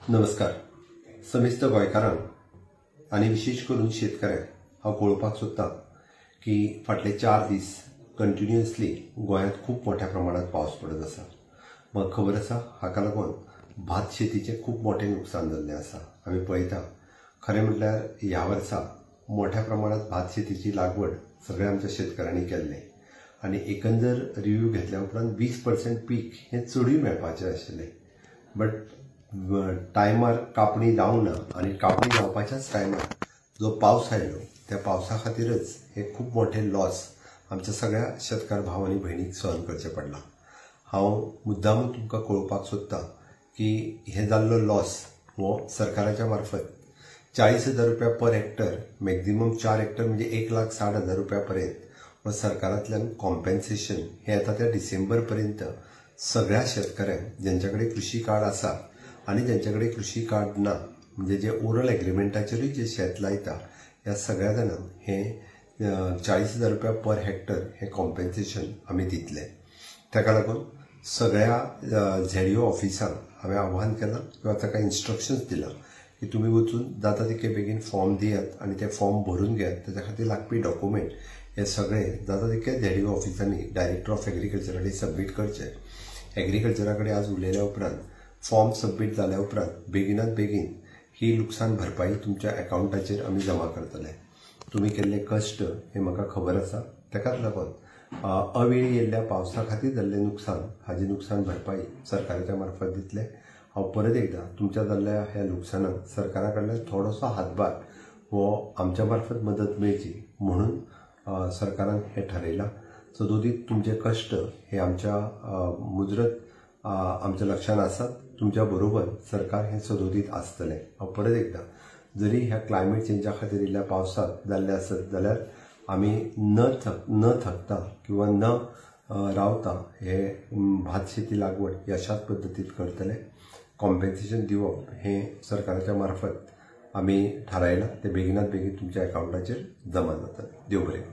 नमस्कार समेस्त गोंयकारांक आनी विशेश करून शेतकऱ्यांक हांव कळोवपाक सोदतां की फाटले 4 दीस कंटिन्युअसली गोंयांत खूब मोठ्या प्रमाणात पावस पडत आसा. म्हाका खबर आसा हाका लागून भात शेतीचें खूब मोठें नुकसान जाल्लें आसा. आमी पळयता खरें म्हटल्यार ह्या वर्सा मोठ्या प्रमाणात भात शेतीची लागवड सगळ्या आमच्या शेतकऱ्यांनी केल्लें आनी एकंदर रिव्यू घेतल्या उपरांत 20% पीक हें चडूय मेळपाचें आशिल्लें, बट टायमार कापणी जावंक ना आनी कापणी जावपाच्याच टायमार जो पावस आयलो त्या पावसा खातीरच हे खूब मोठे लॉस आमच्या सगळ्या शेतकार भाव आनी भयणीक सहन करचें पडलां. हांव मुद्दामून तुमकां कळोवपाक सोदतां की हे जाल्लो लॉस हो सरकाराच्या मार्फत 40,000 रुपया पर हेक्टर, मॅक्झिमम 4 हेक्टर म्हणजे 1,60,000 रुपया पर्यंत हो सरकारांतल्यान कॉम्पेन्सेशन हें येता त्या डिसेंबर पर्यंत सगळ्या शेतकऱ्यांक ज्यांच्या कडेन कृशी कार्ड आसा आनी ज्यांच्या कडेन कृशी कार्ड ना, म्हणजे जे ओरल एग्रीमेंटाचेरूय जे शेत लायता ह्या सगळ्या जाणांक हे 40,000 रुपया पर हेक्टर हे कॉम्पेन्सेशन आमी दितले. ताका लागून सगळ्या झेडीओ ऑफिसांक हांवें आव्हान केलां किंवा ताका इन्स्ट्रक्शन्स दिलां की तुमी वचून जाता तितके बेगीन फॉर्म दियात आनी ते फॉर्म भरून घेयात. ताच्या खातीर लागपी डॉक्युमेंट हे सगळे जाता तितके झेडीओ ऑफिसांनी डायरेक्टर ऑफ एग्रीकल्चरा कडेन सबमीट करचे. एग्रीकल्चरा कडेन आज उलयल्या उपरांत फॉर्म सबमीट जाल्या उपरांत बेगिनात बेगीन ही लुकसाण भरपाई तुमच्या अकावंटाचेर आमी जमा करतले. तुमी केल्ले कश्ट हे म्हाका खबर आसा, ताकाच लागून अवेळी येयल्ल्या पावसा खातीर जाल्लें नुकसान हाजी नुकसान भरपाई सरकाराच्या मार्फत दितले. हांव परत एकदां तुमच्या जाल्ल्या ह्या लुकसाणाक सरकारा कडल्यान थोडोसो हातभार हो आमच्या मार्फत मदत मेळची म्हणून सरकारान हें ठरयलां. सदोदीत तुमचे कश्ट हे आमच्या मुजरत आमच्या लक्षांत आसात, तुमच्या बरोबर सरकार हें सदोदीत आसतलें. हांव परत एकदां जरी ह्या क्लायमेट चेंजा खातीर येयल्ल्या पावसाक जाल्लें आसत जाल्यार आमी न थकता किंवा न रावता हे भात शेती लागवड अशाच पद्दतीन करतले. कॉम्पेन्सेशन दिवप हें सरकाराच्या मार्फत आमी थारायलां, तें बेगिनात बेगीन तुमच्या अकावंटाचेर जमा जातलें. देव बरें करूं.